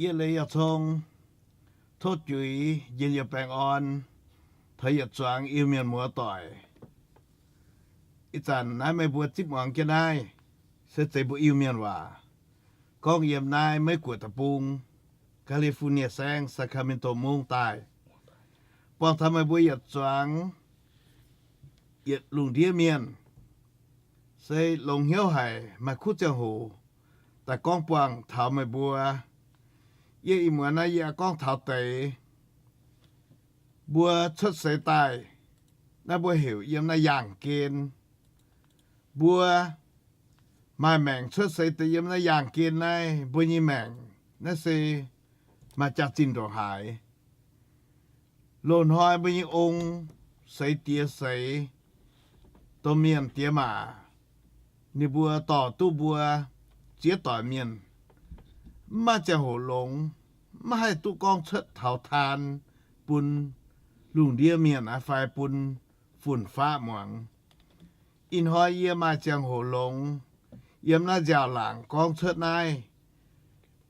Yie Leiz Yauh Cong tov juix njien-youh baengh orn taux yietc zuangx Iu-Mienh muoz-doic. Ih zanc naaiv meih mbuo zipv muangx jienv naaiv se zeiz mbuo Iu-Mienh waac, gorngv yiem naaiv Meiv Guoqv deic-bung, California saengv, Sacramento mungv daaih. Buangh taux meih mbuo yietc zuangx yietc lungh ndiev mienh, se longx hnyouv haic, maaih kuv ziangh hoc daaih gorngv buangh taux meih mbuo. Yie ih muonz naaiv yie gorngv taux deix mbuo cuotv seix daaih, naaiv mbuo heuc yiem naaiv yaangh gen. Mbuo maaih maengc cuotv seix daaih yiem naaiv yaangh gen naaiv, mbuo nyei maengc naaiv se maaih jaax-zinh ndongc haaix. Loz-hnoi mbuo nyei ong, seix diex seix, domh mienh diex maac, ninh mbuo dorh duqv mbuo ziex doic mienh, mv maaih ziangh hoc longx, mv haih duqv gorngv cuotv taux taan bun lungh ndiev mienh aqv fai bun fun-faqv muangx. Ih hnoi yie maaih ziangh hoc longx yiem naaiv nziaaux-laangc gorngv cuotv naaiv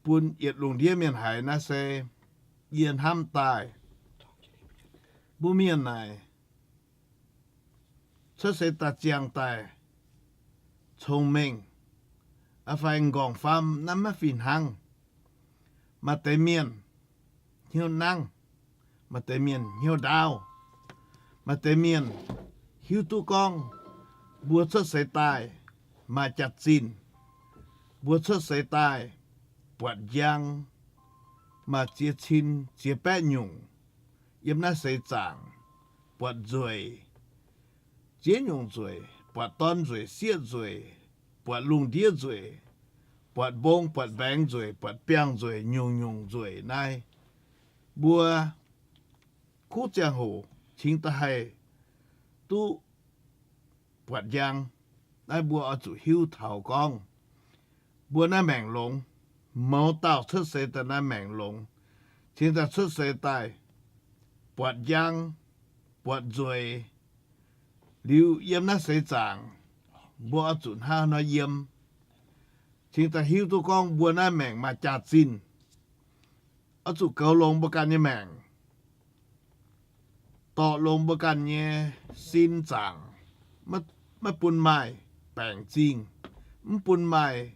bun yietc lungh ndiev mienh haiz naaiv se yie hnamv daaih mbuo mienh naaic cuotv seix daaih ziangh daaih cong-mengh fai m'nqorngv-famv naaiv maiv fih hnangv. Maaih deix mienh hnyouv nangv, maaih deix mienh hnyouv ndaauv, maaih deix mienh hiuv duqv gorngv mbuo cuotv seix daaih maaih jaax-zinh, mbuo cuotv seix daaih buatc njang, maaih ziex cin ziex baeqv nyungc yiem naaiv seix zaangc, buatc nzueic, ziex nyungc nzueic, buatc dorn nzueic, sieqv nzueic, buatc lungh ndiev nzueic, buatc mbong buatc mbaengx nzueic, buatc biangh nzueic, nyungc-nyungc nzueic naaiv, mbuo kuv ziangh hoc cingx daaih haih duqv buatc njang. Naaiv mbuo oix zuqc hiuv taux gorngv mbuo naaiv maengc longx, mouz dauh cuotv seix daaih naaiv maengc longx, cingx daaih cuotv seix daaih buatc njang, buatc nzueic. Liuz yiem naaiv seix zaangc, mbuo oix zuqc hnangv haaix nor yiem, cingx daaih hiuv duqv gorngv mbuo naaiv maengc maaih jaax-zinh, oix zuqc goux longx mbuo ganh nyei maengc, dorh longx mbuo ganh nyei sin zaangc, maiv bun maaih baengc zingh, mv bun maaih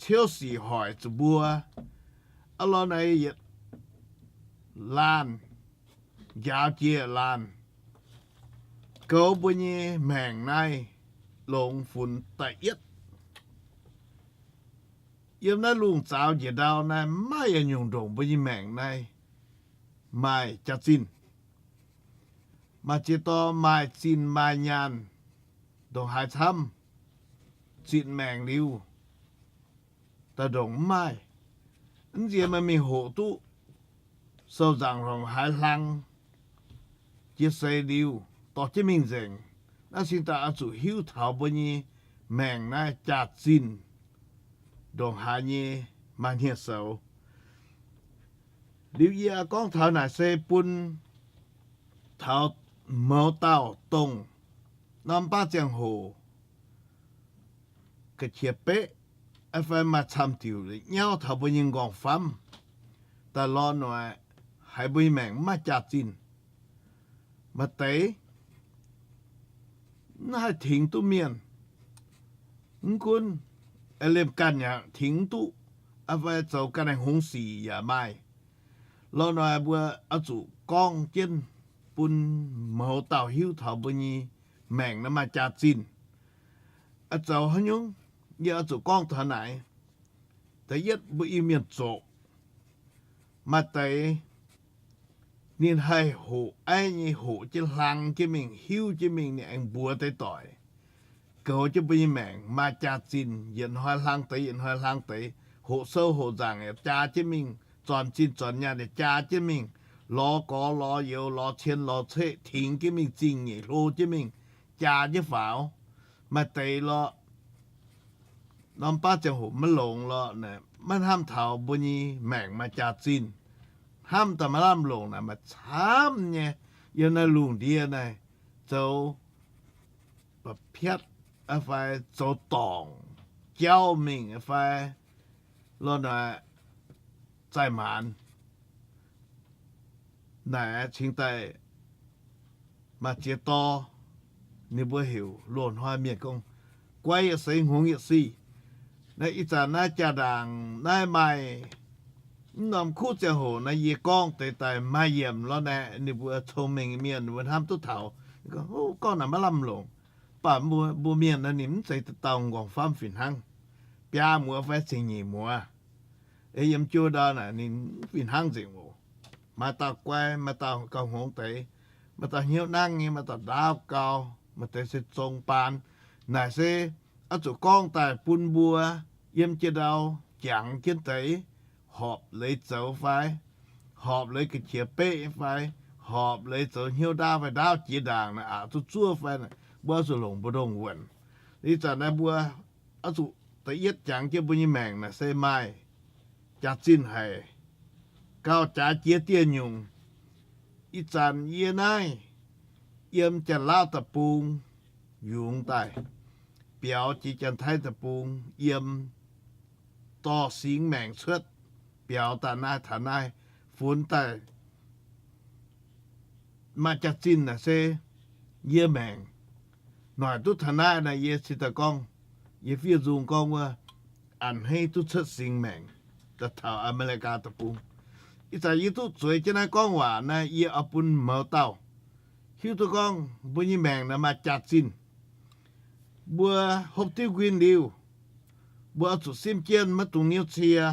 ciouv sic hoic zuqc mbuo. Aav lorz naaiv yietc laanh njaaux jiex laanh goux mbuo nyei maengc naaiv longx funx da'yietv. Yiem naaiv lungh zaaux njiec ndau naaiv maaih yietc nyungc ndongc mbuo nyei maengc naaiv maaih jaax-zinh. Maaih ziex dorh maaih zinh maaih nyaanh ndongc haaix camv, zitc maengc liuz daaih ndongc mv maaih. Mv nziex meih mingh hoqc duqv sou nzaangc ndongc haaix hlang jiex seix liuz dorh jienv mingh nzengc. Naaiv cingx daaih oix zuqc hiuv taux mbuo nyei maengc naaiv jaax-zinh ndongc haaix nyei maaih hniev-soux. Liuz yie gorngv taux naaic se bun taux mouz dauh dongh norm baav ziangh hoc ga'qiex beqv fai maaih camv diuc nyauv taux mbuo nyei m'nqorngv-famv daaih lorz noic, haiz mbuo nyei maengc mv maaih jaax-zinh. Maaih deix mv haih tingx duqv mienh, mv gunv liemh ganh yaac tingx mv duqv, fai zoux ganh hungx sic yaac maaih. Lorz noic mbuo oix zuqc gorngv jienv bun mouz dauh hiuv taux mbuo nyei maengc naaiv maaih jaax-zinh. Zoux haaix nyungc, yie oix zuqc gorngv taux naaic. Da'yietv, mbuo Iu-Mienh zoqc. Maaih deix ninh haih hoqc aiv nyei, hoqc jienv hlang jienv mingh, hiuv jienv mingh, ninh aengx mbuox deix doic, goux jienv mbuo nyei maengc maaih jaax-zinh, yietc hnoi hlang deix, yietc hnoi hlang deix, hoqc sou hoqc nzaangc yaac jaa jienv mingh, zornc zinh zornc nyaanh yaac jaa jienv mingh, lorz gorx lorz youz, lorz cien lorz ceqv, tingx jienv mingh, zingh nyeic hlo jienv mingh, jaa jienv faaux. Maaih deix lorqc, norm baav ziangh hoc maiv longx lorqc, maiv hnamv taux mbuo nyei maengc maaih jaax-zinh, hnamv daaih maiv lamh longc naaic maaih camv nyei. Yiem naaiv lungh ndiev naaiv zoux ba'piatv fai zoux dorngc jauv mingh fai lorqc naaic, zaih maanz. Naaic cingx daaih maaih ziex dorh, ninh mbuo heuc loz-hnoi mienh gorngv guai yietc seix hngongx yietc sic. Naaiv ih zanc naaiv jaa-ndaangc naaiv maaih mv norm kuv ziangh hoc naaiv yie gorngv deix daaih maaih yiemc lorqc naaic, ninh mbuo cong-mengh mienh mbuo hnamv duqv taux. Gorngv naaic maiv lamh longc, mv baac mbuo, mbuo mienh naaiv ninh mv zeiz dauh dauh nqorngv famv fih hnangv, biaa muoz fai cingx nyic muoz. Yiem jiu ndau naaic ninh mv fih hnangv nzengc oc. Maaih dauh guai, maaih dauh gauh hngongx deix, maaih dauh hnyouv nangv nyei, maaih dauh ndaauv gau, maaih deix se zong baan. Naaic se oix zuqc gorngv daaih bun mbuo yiem jiu ndau jangx jienv deix, horpc leiz zoux fai, horpc leiz ga'qiex beqv fai, horpc leiz zoux hnyouv ndaauv fai ndaauv jiex ndaangc naaic aqc zuqc zuov fai, mbuo oix zuqc longc mbu'ndongx wuonc. Ih zanc naaiv mbuo oix zuqc da'yietv jangx jienv mbuo nyei maengc naaic se maaih jaax-zinh haic, gauh jaax jiex dieh nyungc. Ih zanc yie naaiv yiem Janx-Laauv deic-bung yungz daaih, biaux jiex Janx-Taiv deic-bung, yiem dorh singx maengc cuotv, biaux daaih naaiv taux naaiv, funx daaih maaih jaax-zinh naaic se yie maengc noic duqv taux naaiv naaic, yie cingx daaih gorngv, yie fiev nzung gorngv wuov, a'hneiv duqv cuotv singx maengc daaih taux Aa^me^li^gaa deic-bung. Ih zanc yie duqv zueiz jienv naaiv gorngv waac naaiv, yie oix bun mouz dauh hiuv duqv gorngv mbuo nyei maengc naaic maaih jaax-zinh. Mbuo hopv diuv nquin liuz, mbuo oix zuqc simv jienv maiv dungx niouv cie,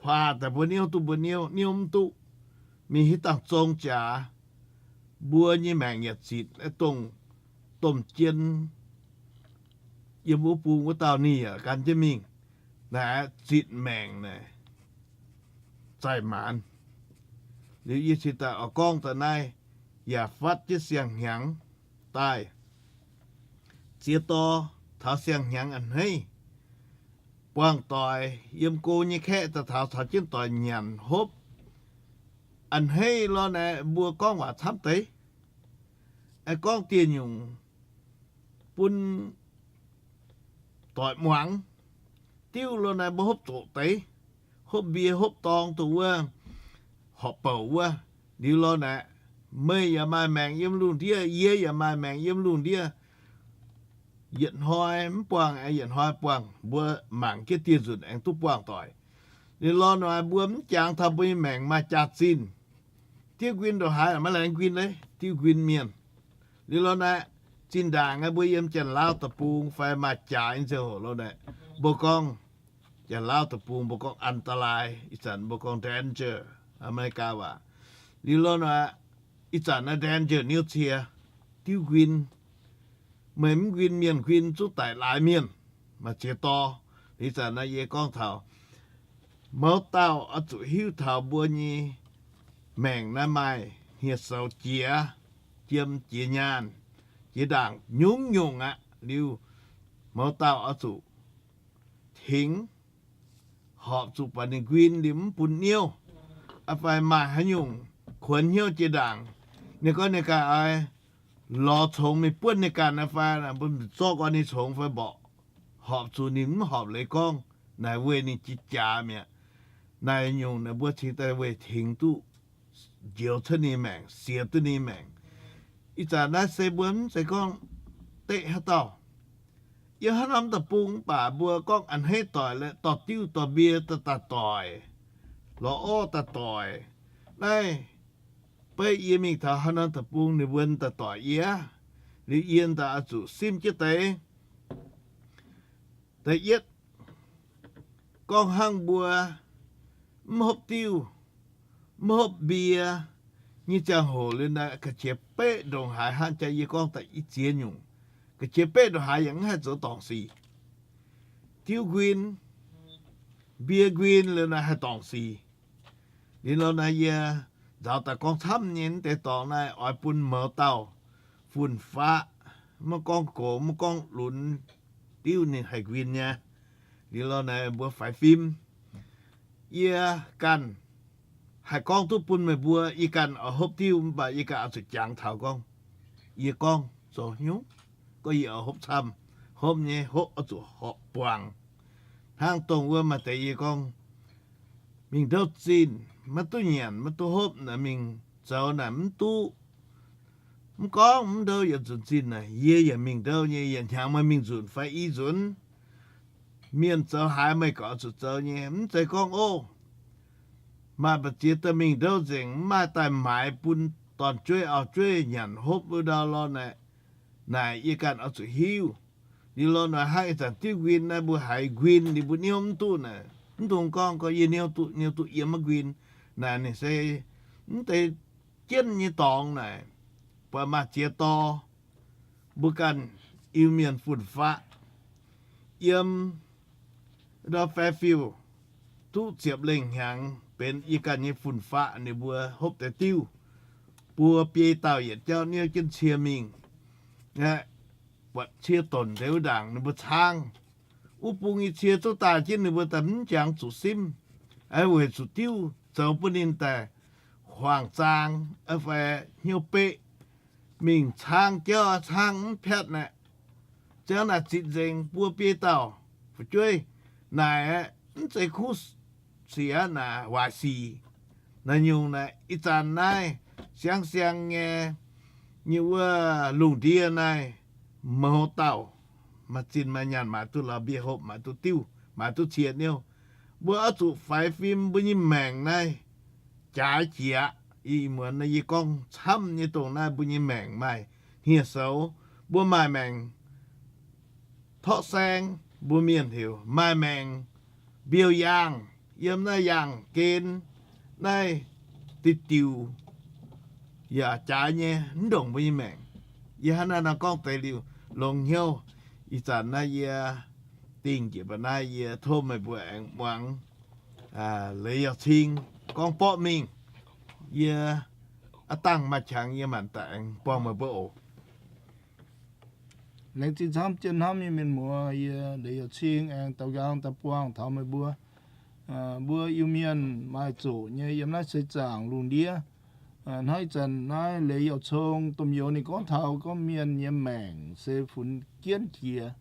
huaax daaih mbuo niouv duqv mbuo niouv, niouv mv duqv, mingh hitv dangh zong jaax. Mbuo nyei maengc yaac zitc, dongh domh jien yiem wuov bung wuov dauh ninh yaac gan jienv mingh. Naaiv zitc maengc naaic zaih maanz. Liuz yie cingx daaih oix gorngv daaih naaiv, yaac fatv jienv siang-hnyangx daaih. Ziex dorh taux siang-hnyangx a'hneiv, buangh doic yiem go nyei kaeqv daaih taux, caux jienv doic nyanc hopv. A'hneiv lorqc naaic mbuo gorngv waac camv deix, aengx gorngv dieh nyungc bun doic muangx. Diuv lorqc naaic mbuo hopv zoqc deix, hopv mbie hopv dorng dongh wuov horpc bouc wuov. Liuz lorqc naaic, meih yaac maaih maengc yiem lungh ndiev, yie yaac maaih maengc yiem lungh ndiev. Yietc hnoi mv buangh aengx yietc hnoi buangh, mbuo mangc jienv dieh nzunc aengx duqv buangh doic. Liuz lorqc naaic mbuo mv jangx taux mbuo nyei maengc maaih jaax-zinh. Diuv nquin ndongc haaix maiv laengz nquin leiz, diuv nquin mienh. Liuz lorqc naaic, zinh ndaangc naaiv mbuo yiem Janx-Laauv deic-bung fai maaih jaax nyei ziangh hoc lorqc naaic, mbuo gorngv Janx-Laauv deic-bung mbuo gorngv อันตราย, ih zanc mbuo gorngv danger, Aa^me^li^gaa waac. Liuz lorqc naaic, ih zanc naaiv danger niouv cie, diuv nquin. Meih mv nquin mienh nquin zungv daic laaix mienh, maaih ziex dorh. Ih zanc naaiv yie gorngv taux mouz dauh oix zuqc hiuv taux mbuo nyei maengc naaiv maaih hniev-soux jiex, jiem jiex nyaanh, jiex ndaangc nyungc-nyungc aqv. Liuz mouz dauh oix zuqc tengx, horpc zuqc buatc ninh nquin liuz mv bun niouv, fai maaih haaix nyungc kuonx hnyouv jiex ndaangc. Ninh gorngv ninh ganh oix lorz congx mingh buonv ninh ganh fai, mbuo zorqv gorn ninh congx fai mborqv, horpc zuqc ninh mv horpc leiz gorngv naaic weic ninh jiex jaax mi'aqv. Naaiv nyungc naaic mbuo cingx daaih weic tengx duqv njoux cuotv ninh maengc, siex duqv ninh maengc. Ih zanc naaiv se mbuo mv zeiz gorngv deqv haaix dauh. Yiem haaix norm deic-bung mv baac mbuo gorngv a'hneiv doic lorqc, dorh diuv dorh mbie daaih doic, lorz orv daaih doic. Naaiv beiv yie mingh taux haaix norm deic-bung ninh mbuo daaih doic yie, liuz yie daaih oix zuqc simv jienv deix. Da'yietv, gorngv hnangv mbuo mv hopv diuv, mv hopv mbie nyei ziangh hoc liuz naaiv, ga'qiex beqv ndongc haaix hnangv jaa yie gorngv daaih i ziex nyungc, ga'qiex beqv ndongc haaix yaac mv haih zoux dorngc sic. Diuv nquin, mbie nquin liuz naaiv haih dorngc sic. Liuz lorqc naaiv yie nzaaux daaih gorngv camv nyei deix dorngx naaiv oix bun mouz dauh fun-faqv, maiv gorngv gox maiv gorngv lunx, diuv ninh haih nquin nyei. Liuz lorqc naaiv mbuo faix fim. Yie ganh haih gorngv duqv bun meih mbuo, yie ganh oix hopv diuv mv baac yie ganh oix zuqc jangx taux gorngv, yie gorngv zoux hnyouv, gorngv yie oix hopv camv, hopv nyei hopv oix zuqc horpc buangh. Hnangv dongh wuov maaih deix yie gorngv mingh ndouv zinh, maiv duqv nyanc, maiv duqv hopv naaic, mingh zoux naaic mv duqv. Mv gorngv mv ndouv yietc nzunc zinh naaic, yie yaac mingh ndouv nyei, yietc hnyangx maaih mingh nzunc fai i nzunc. Mienh zoux haaix meih gorx zuqc zoux nyei, mv zeiz gorngv ov, maaih mbu'ziex dauh mingh ndouv nzengc, mv maaih daaih maaiz bun dorn-jueiv auv-jueiv nyanc hopv wuov ndau lorh naaic, naaic yie ganh oix zuqc hiuv. Liuz lorh naaic hnangv ih zanc diuv nquin naaiv, mbuo haiz nquin liuz mbuo niouv mv duqv naaic, mv dungx gorngv gorx yie niouv duqv, niouv duqv yiem maiv nquin. Naaic ninh se mv deix jienv nyei dorngx naaic, buatc maaih ziex dorh mbuo ganh Iu-Mienh fun-faqv yiem ndau Fairfield duqv ziepc lengh hnyangx benx yie ganh nyei fun-faqv ninh mbuo hopv deix diuv. Buo biei dauh yietc jauv niouv jienv cie mingh aeqv, buatc cie donc deix wuov ndaangc ninh mbuo caangv. Wuov bung nyei cie zungv daaih jienv ninh mbuo daaih mv jangx zuqc simv. Aeqv, weic zuqc diuv zoux bun ninh daaih huaang zaang fai hnyouv beqv, mingh caangv jauv caangv mv piatv naaic. Ziangh naaic zitc nzengc buo biei dauh fu'jueiv naaic aeqv, mv zeiz kuv sic aqv naaic, waaic sic. Naaiv nyungc naaic ih zanc naaiv siang-siang nyei, nyei wuov lungh ndiev naaiv, mouz dauh maaih zinh maaih nyaanh maaiz duqv la'mbiev hopv, maaiz duqv diuv, maaiz duqv cie niouv. Mbuo oix zuqc faix fim mbuo nyei maengc naaiv jaaix jiex aqv. Ih muonz naaiv yie gorngv camv nyei dongh naaiv mbuo nyei maengc maaih hniev-soux, mbuo maaih maengc torqv saeng, mbuo mienh heuc maaih maengc mbiouh yaangh, yiem naaiv yaangh gen naaiv diuh diuh yaac jaaix nyei mv ndongc mbuo nyei maengc. Yie hnangv naaiv nor gorngv deix liuz longx hnyouv. Ih zanc naaiv yie dingh njiec mba'naaiv yie tov meih mbuo aengx muangx Leiz Yauh Cing gorngv borqv mingh. Yie aav dangh maaih qangx yie maanc daaih aengx buangh meih mbuo oc. Laengz zingh camv jienv hnamv nyei mienh muoz, yie Leiz Yauh Cing aengx daux nqaang daaih buangh taux meih mbuo. Mbuo Iu-Mienh maaih zoqc nyei yiem naaiv seix zaangc lungh ndiev. Hnangv ih zanc naaiv Leiz Yauh Cong domh youz ninh gorngv taux gorngv mienh nyei maengc se funx jienv jiex.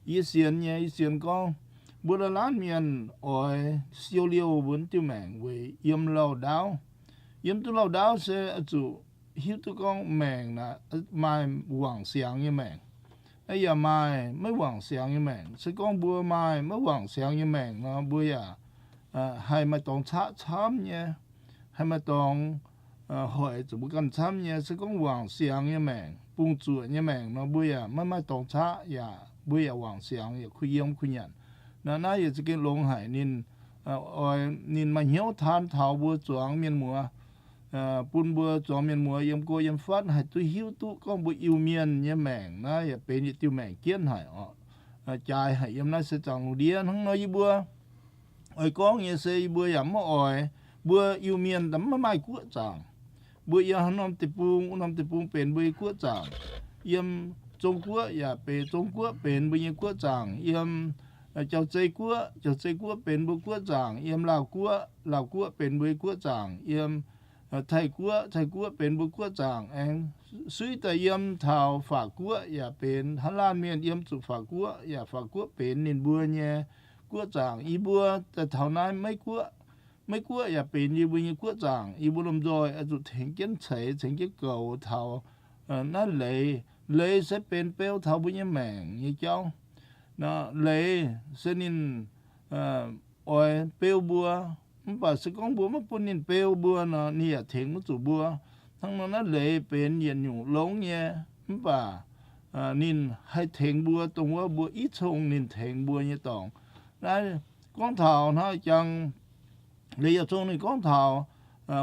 Yie sienx nyei, yie sienx gorngv mbuo laanh laanh mienh oix siou liouh mbuo diuh maengc weic yiem lauh ndaauv. Yiem duqv lauh ndaauv se oix zuqc hiuv duqv gorngv maengc naaic maaih wangc siangx nyei maengc, yaac maaih maiv wangc siangx nyei maengc. Se gorngv mbuo maaih maiv wangc siangx nyei maengc nor, mbuo yaac haih maaih dorngx caqv camv nyei, haih maaih dorngx hoic zuqc mbuo ganh camv nyei. Se gorngv wangc siangx nyei maengc, bungx zuoqc nyei maengc nor, mbuo yaac maiv maaih dorngx caqv, yaac mbuo yaac wangc siangx, yaac kuh yiem kuh nyanc. Naaiv naaiv yaac za'gengh longx haic ninh, oix ninh maaih hnyouv taan taux mbuo zuangx mienh muoz, bun mbuo zuangx mienh muoz yiem go yiem fatv haih duqv hiuv duqv gorngv mbuo Iu-Mienh nyei maengc naaiv yaac benx yietc diuh maengc jienv haic oc. Jaaix haic yiem naaiv seix zaangc lungh ndiev hnangv nor yie mbuo oix gorngv nyei se yie mbuo yaac maiv oix mbuo Iu-Mienh maiv maaih guoqv zaangc. Mbuo yiem haaix norm deic-bung, wuov norm deic-bung benx mbuo nyei guoqv zaangc. Yiem Zong-Guoqv yaac benx, Zong-Guoqv benx mbuo nyei guoqv zaangc. Yiem Jauv-Zei Guoqv, Jauv-Zei Guoqv benx mbuo guoqv zaangc. Yiem Laauh Guoqv, Laauh Guoqv benx mbuo nyei guoqv zaangc. Yiem Taiv-Guoqv, Taiv-Guoqv benx mbuo guoqv zaangc. Aengx suiv daaih yiem taux Faac Guoqv yaac benx, hnangv laanh mienh yiem zuqc Faac Guoqv yaac Faac Guoqv benx ninh mbuo nyei guoqv zaangc. Yie mbuo daaih taux naaiv Meiv Guoqv, Meiv Guoqv yaac benx yie mbuo nyei guoqv zaangc. Yie mbuo lomh nzoih oix zuqc tengx jienv ceix, tengx jienv goux taux naaiv leiz. Leiz se benx beu taux mbuo nyei maengc nyei jauv. Leiz se ninh oix beu mbuo, mv baac se gorngv mbuo maiv bun ninh beu mbuo nor, ninh yaac tengx maiv zuqc mbuo. Hnangv nor naaiv leiz benx yietc nyungc longx nyei, mv baac ninh haih tengx mbuo dongh wuov mbuo i cong ninh tengx mbuo nyei dorngx. Naaiv gorngv taux hnangv jangx Leiz Yauh Cong ninh gorngv taux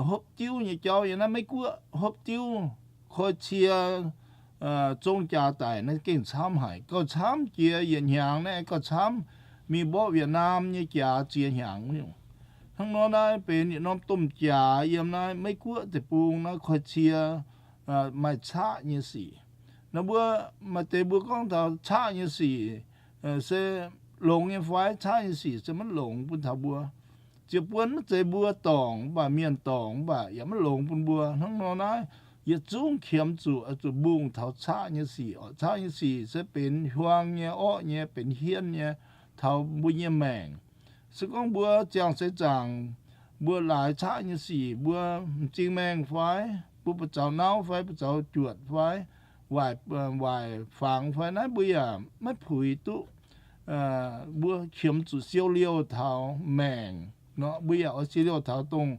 hopv diuv nyei jauv yiem naaiv Meiv Guoqv. Hopv diuv koi cie zong jaax daic naaiv gengh camv haic. Gauh camv jiex yietc hnyangx naaiv gauh camv mingh mborqv Yietc Naamh nyei jaax ziex hnyangx nyungc. Hnangv nor naaiv benx yietc norm domh jaax yiem naaiv Meiv Guoqv deic-bung naaiv koi cie maaih caqv nyei sic. Naaiv mbuo maaih deix mbuo gorngv taux caqv nyei sic se longx nyei fai? Caqv nyei sic se maiv longx bun taux mbuo. Ziepc buonc maiv zeiz mbuo dorngc, mv baac mienh dorngc, mv baac yaac maiv longx bun mbuo. Hnangv nor naaiv yietc zungv qiemx zuqc, zuqc mbungh taux caqv nyei sic oc. Caqv nyei sic se benx hiuang nyei, orqv nyei, benx hienh nyei taux mbuo nyei maengc. Se gorngv mbuo ziangh seix zaangc mbuo laaix caqv nyei sic, mbuo m'zing maengh fai, mbuo buoz-zaux nauv fai, buoz-zaux juotc fai, waaic, waaic fangx fai, naaiv mbuo yaac maiv puix duqv. Mbuo qiemx zuqc siou liouh taux maengc nor, mbuo yaac oix siou liouh taux dongh,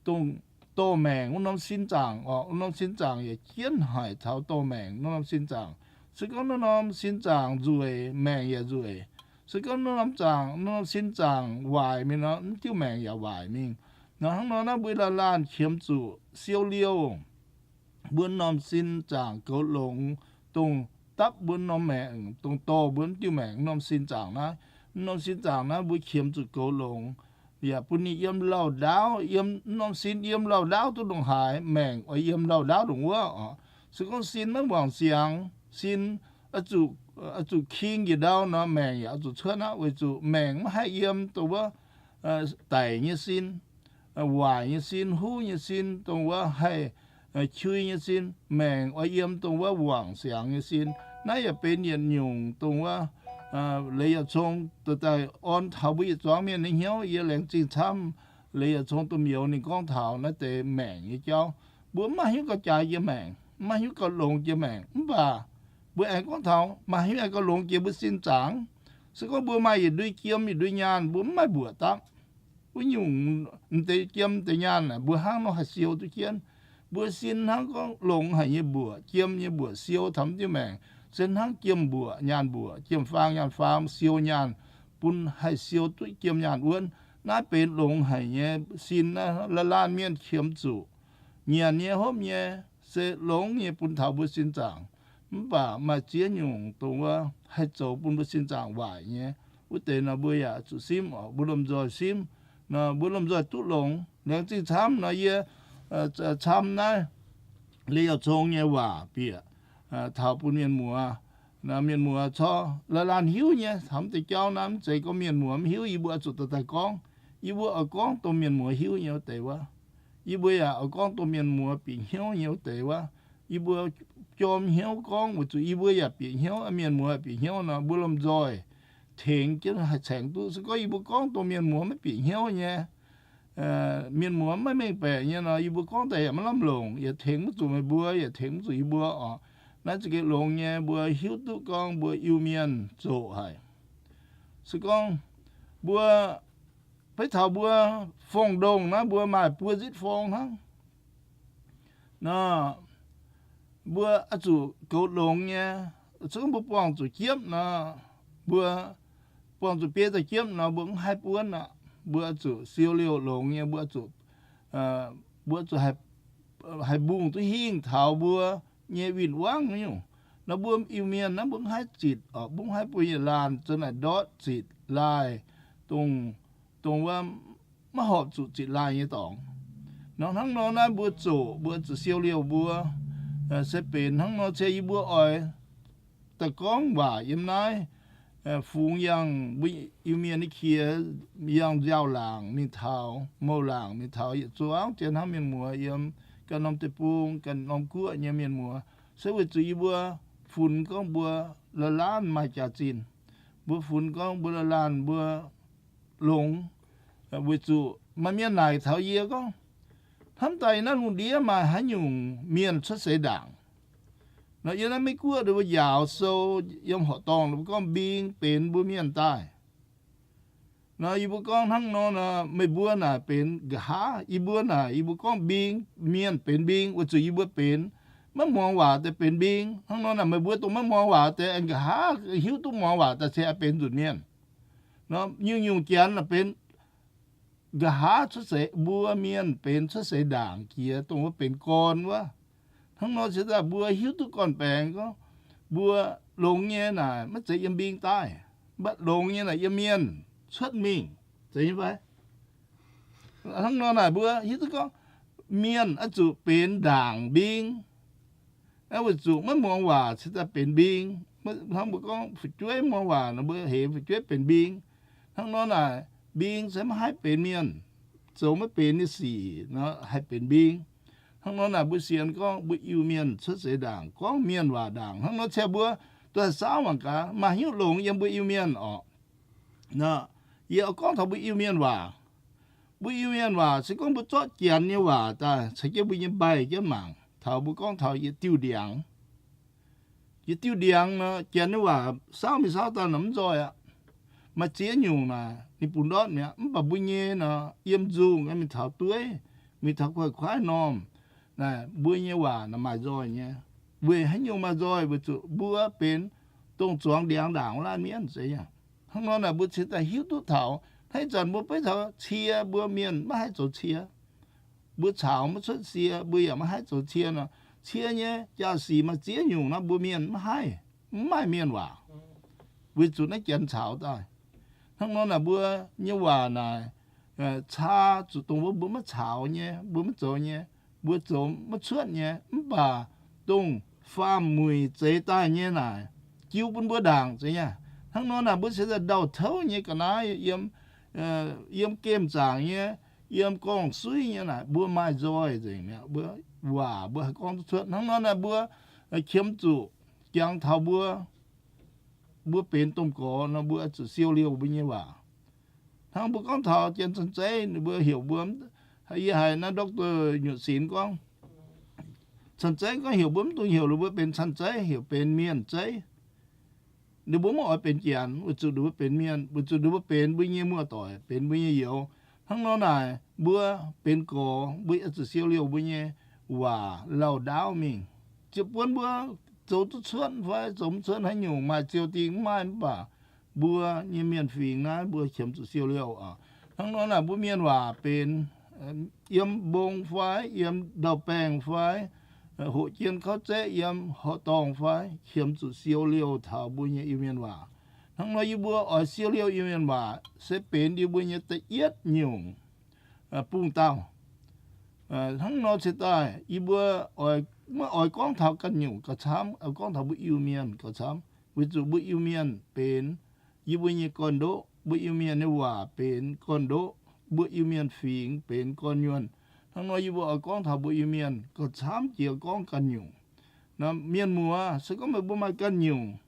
dongh dorh maengc wuov norm sin zaangc oc. Wuov norm sin zaangc yaac jienv haic taux dorh maengc wuov norm sin zaangc. Se gorngv wuov norm sin zaangc nzueic, maengc yaac nzueic. Se gorngv wuov norm zaangc, wuov norm sin zaangc waaic mingh nor, wuov diuh maengc yaac waaic mingh. Nor hnangv nor naaiv mbuo laanh laanh qiemx zuqc siou liouh mbuo norm sin zaangc goux longx, dongh dapv mbuo norm maengc, dongh dorh mbuo wuov diuh maengc norm sin zaangc naaiv. Norm sin zaangc naaiv mbuo qiemx zuqc goux longx, yaac bun ninh yiem lauh ndaauv, yiem norm sin yiem lauh ndaauv duqv ndongc haaix, maengc oix yiem lauh ndaauv ndongc wuov oc. Se gorngv sin maiv wangc siangx, sin oix zuqc king njiec ndau nor, maengc yaac oix zuqc cuotv aqv, weic zuqc maengc maiv haih yiem dongh wuov daic nyei sin, waaic nyei sin, huv nyei sin, dongh wuov haih qui nyei sin. Maengc oix yiem dongh wuov wangc siangx nyei sin. Naaiv yaac benx yietc nyungc dongh wuov Leiz Yauh Cong daaih orn taux mbuo yietc zuangx mienh nyei hnyouv. Yie laengz zingh camv Leiz Yauh Cong domh youz ninh gorngv taux naaiv deix maengc nyei jauv. Mbuo mv maaih hiuv gauh jaaix jiex maengc, mv maaih hiuv gauh longx jiex maengc, mv baac mbuo aengx gorngv taux maaih hiuv aengx gauh longx jiex mbuo sin zaangc. Se gorngv mbuo maaih yietc ndui jiem yietc ndui nyaanh, mbuo mv maaih mbuoqc dapv. Wuov nyungc m'deix jiem m'deix nyaanh aeqv, mbuo hnangv nor haih siou duqv jienv. Mbuo sin hnangv gorngv longx haic nyei mbuoqc, jiem nyei mbuoqc siou taux mv diuh maengc, se hnangv jiem mbuoqc nyaanh mbuoqc, jiem-faang nyaanh faam siou nyaanh, bun haih siou duqv jiem nyaanh wuonv. Naaiv benx longx haic nyei sin naaiv, laanh laanh mienh qiemx zuqc. Nyanc nyei hopv nyei se longx nyei bun taux mbuo sin zaangc. Mv baac maaih ziex nyungc dongh wuov haih zoux bun mbuo sin zaangc waaic nyei. Wuov deix nor mbuo yaac zuqc simv oc, mbuo lomh nzoih simv. Nor mbuo lomh nzoih duqv longx. Laengz zingh camv nor yie cam naaiv Leiz Yauh Cong nyei waac bieqc taux bun mienh muoz. Mienh muoz corc laanh laanh hiuv nyei, taux mv deix jauv naaiv mv zeiz gorngv mienh muoz mv hiuv, yie mbuo oix zuqc daaih daaih gorngv. Yie mbuo oix gorngv dongh mienh muoz hiuv nyei wuov deix wuov. Yie mbuo yaac oix gorngv dongh mienh muoz bieqc hnyouv nyei wuov deix wuov. Yie mbuo jorm hnyouv gorngv weic zuqc yie mbuo yaac bieqc hnyouv, mienh muoz bieqc hnyouv nor, mbuo lomh nzoih tengx jienv haih caengx duqv. Se gorngv yie mbuo gorngv dongh mienh muoz maiv bieqc hnyouv nyei, mienh muoz maiv mengh baeqc nyei nor, yie mbuo gorngv daaih yaac maiv lamh longc, yaac tengx mv zuqc meih mbuo, yaac tengx mv zuqc yie mbuo oc. Naaiv za'gengh longx nyei, mbuo hiuv duqv gorngv mbuo Iu-Mienh zoqc haic. Se gorngv mbuo beiv taux mbuo fong-ndongh naaiv, mbuo maaih buo nzitv fong hnangv nor, mbuo oix zuqc goux longx nyei. Se gorngv mbuo buangh zuqc jiepv nor, mbuo buangh zuqc biei daaih jiepv nor, mbuo mv haih buonv aqv. Mbuo oix zuqc siou liouh longx nyei, mbuo zuqc, mbuo zuqc haih mbungh duqv hingh taux mbuo nyei win-wangv nyungc. Nor mbuo Iu-Mienh naaiv mbuo mv haih zitc oc, mbuo mv haih bun yietc laanh zoux naaic ndortv zitc laaih, dongh, dongh wuov maiv horpc zuqc zitc laaih nyei dorngx. Nor hnangv nor naaiv mbuo zoqc, mbuo zuqc siou liouh mbuo, se benx hnangv nor cie yie mbuo oix daaih gorngv waac yiem naaiv, fungx yangh mbuo Iu-Mienh nyei qiex, yangh nziaaux laangc mingh taux, mouh laangc mingh taux yietc zungv zien hnangv mienh muoz yiem ganh norm deic-bung, ganh norm guoqv nyei mienh muoz. Se weic zuqc yie mbuo funx gorngv mbuo laanh laanh maaih jaax-zinh, mbuo funx gorngv mbuo laanh laanh mbuo longx, weic zuqc maaih mienh naaic taux yie gorngv, hnamv daaih naaiv lungh ndiev maaih haaix nyungc mienh cuotv seix ndaangc? Nor yiem naaiv Meiv Guoqv mbuo njaaux sou yiem horqc dorngh mbuo gorngv mbing benx mbuo mienh daaih. Nor yie mbuo gorngv hnangv nor, meih mbuo naaic benx nqa'haav, yie mbuo naaic yie mbuo gorngv mbing, mienh benx mbing weic zuqc yie mbuo benx maiv muangx waac deix benx mbing. Hnangv nor naaic meih mbuo dongh maiv muangx waac deix aengx nqa'haav hiuv duqv muangx waac daaih cingx benx nzunc mienh. Nor nyungc-nyungc janx naaic benx nqa'haav cuotv seix, mbuo mienh benx cuotv seix ndaangc jiex dongh wuov benx gorn wuov. Hnangv nor cingx daaih mbuo hiuv duqv gorn-baengx gorngv mbuo longx nyei naaic maiv zeiz yiem mbing daaih, mv baac longx nyei naaic yiem mienh cuotv mingh, zeiz nyei fai? Hnangv nor naaic mbuo hiuv duqv gorngv mienh oix zuqc benx ndaangc mbing. Weic zuqc maiv muangx waac cingx daaih benx mbing. Hnangv mbuo gorngv fu'jueiv muangx waac nor, mbuo heix fu'jueiv benx mbing. Hnangv nor naaic mbing se maiv haih benx mienh, zoux maiv benx nyei sic nor haih benx mbing. Hnangv nor naaic mbuo sienx gorngv mbuo Iu-Mienh cuotv seix ndaangc, gorngv mienh waac ndaangc. Hnangv nor cingx mbuo daaih saauv mangc gaax, maaih hnyouv longx yiem mbuo Iu-Mienh orqc. Nor, yie oix gorngv taux mbuo Iu-Mienh waac. Mbuo Iu-Mienh waac se gorngv mbuo zorqv Janx nyei waac daaih caux jienv mbuo nyei mbaih jienv mangc, taux mbuo gorngv taux yietc diuh ndiangx. Yietc diuh ndiangx nor, Janx nyei waac saauv mingh saauv daaih nor mv nzoih aqv. Maaih ziex nyungc naaic ninh bungx ndortv mi'aqv. Mv baac mbuo nyei nor, yiem nzungh mingh taux dueiv, mingh taux guai kuaaiv normh, naaic mbuo nyei waac naaic maaih nzoih nyei. Weic haaix nyungc maaih nzoih? Weic zuqc mbuo benx dongh zuangx ndiangx ndaangc wuov laanh mienv zeiz nyei. Hnangv nor naaic mbuo cingx daaih hiuv duqv taux hnangv ih zanc mbuo beiv taux cie, mbuo mienh maiv haih zoux cie. Mbuo caux maiv cuotv cie, mbuo yaac maiv haih zoux cie nor, cie nyei jaa-sic maaih ziex nyungc nor mbuo mienh maiv haih, mv maaih mienh waac. Weic zuqc naaiv Janx caux daaih. Hnangv nor naaic mbuo nyei waac naaic caa zuqc dongh wuov mbuo maiv caux nyei, mbuo maiv zoux nyei, mbuo zoux maiv cuotv nyei, mv baac dongh faam-muic zeix daaih nyei naaic jiu bun mbuo ndaangc zeiz nyei. Hnangv nor naaic mbuo se ndau-touv nyei ga'naaiv yiem, yiem gemh zaangc nyei, yiem gorngv-suiv nyei naaic mbuo maaih nzoih nzengc mi'aqv. Mbuo waac mbuo haih gorngv duqv cuotv. Hnangv nor naaic mbuo qiemx zuqc jangx taux mbuo, mbuo benx domh gorx nor mbuo zuqc siou liouh mbuo nyei waac. Hnangv mbuo gorngv taux Janx Canh Zeiv, ninh mbuo heuc mbuo, yie haiz naaiv Doctor Nyutc Sinx gorngv, Canh Zeiv gorngv heuc mbuo mv dungx heuc ninh mbuo benx Canh Zeiv, heuc benx Mienh Zeiv. Ninh mbuo maiv oix benx Janx, weic zuqc ninh mbuo benx mienh, weic zuqc ninh mbuo benx mbuo nyei muoz-doic, benx mbuo nyei youz. Hnangv nor naaic mbuo benx gorx mbuo oix zuqc siou liouh mbuo nyei waac lauh ndaauv mingh. Ziouc buonv mbuo zoux duqv cuotv fai zoux mv cuotv haaix nyungc, maaih ziou dingh mv maaih, mv baac mbuo nyei mienh fingx naaiv mbuo qiemx zuqc siou liouh oc. Hnangv nor naaic mbuo mienh waac benx yiem mbong fai yiem ndau-baengh fai hoqc jien kauv zeqv yiem horqc dorngh fai, qiemx zuqc siou liouh taux mbuo nyei Iu-Mienh waac. Hnangv nor yie mbuo oix siou liouh Iu-Mienh waac se benx yie mbuo nyei da'yietv nyungc bungh dauh. Hnangv nor cingx daaih yie mbuo maiv oix gorngv taux ganh nyungc gauh camv, oix gorngv taux mbuo Iu-Mienh gauh camv, weic zuqc mbuo Iu-Mienh benx yie mbuo nyei gorn-ndoqv, mbuo Iu-Mienh nyei waac benx gorn-ndoqv, mbuo Iu-Mienh fingx benx gorn-nyuonh. Hnangv nor yie mbuo oix gorngv taux mbuo Iu-Mienh gauh camv jiex gorngv ganh nyungc. Mienh muoz, se gorngv meih mbuo maaih ganh nyungc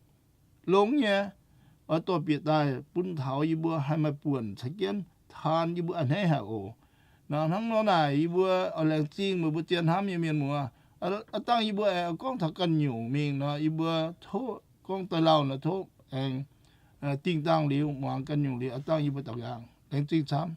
longx nyei, oix dorh bieqc daaih bun taux yie mbuo haih maaih buonc caux jienv taan yie mbuo a'hneiv haic oc. Hnangv nor naaic yie mbuo oix laengz zingh meih mbuo zien hnamv nyei mienh muoz. Aav dangh yie mbuo aengx gorngv taux ganh nyungc mingh nor, yie mbuo tov gorngv daaih lauh nor tov aengx dingh dangh liuz muangx ganh nyungc liuz, aav dangh yie mbuo daux nqaang. Laengz zingh camv.